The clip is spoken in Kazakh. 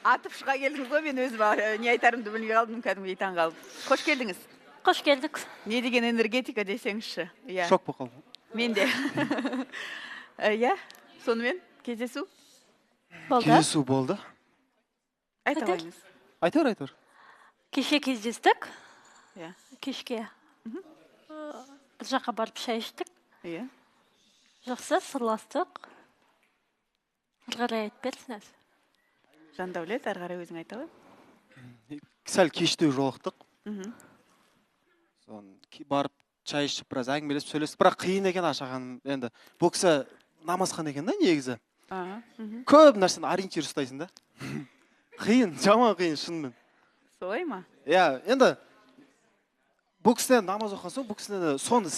Атып шыға келдіңіз ғой, мен өзім не айтарымды білмей қалдым, кәдімгідей таң қалып. Қош келдіңіз. Қош келдік. Не деген энергетика десеңізші. Иә. Шок болып қалдым. Мен де. Иә, сонымен кездесу? Болды. Кездесу болды. Айта Айтар. қойыңыз. Айта бер, айта бер. Кеше кездестік. Иә. Кешке. Бір жаққа барып шай іштік. Иә. Жақсы, сырластық. Ары қарай айтып берсін әз. Жандәулет, ары қарай өзің айта ғой. Сәл кештеу жолықтық. Соны барып чай ішіп, біраз әңгімелесіп, сөйлестік. Бірақ қиын екен, Аша ханым. Енді бұл кісі намазхан екен да негізі. Көп нәрсені ориентир ұстайсың да. Қиын, жаман қиын шынымен. Солай ма? Иә, енді бұл кісіден намаз оқыған соң, бұл кісіден соны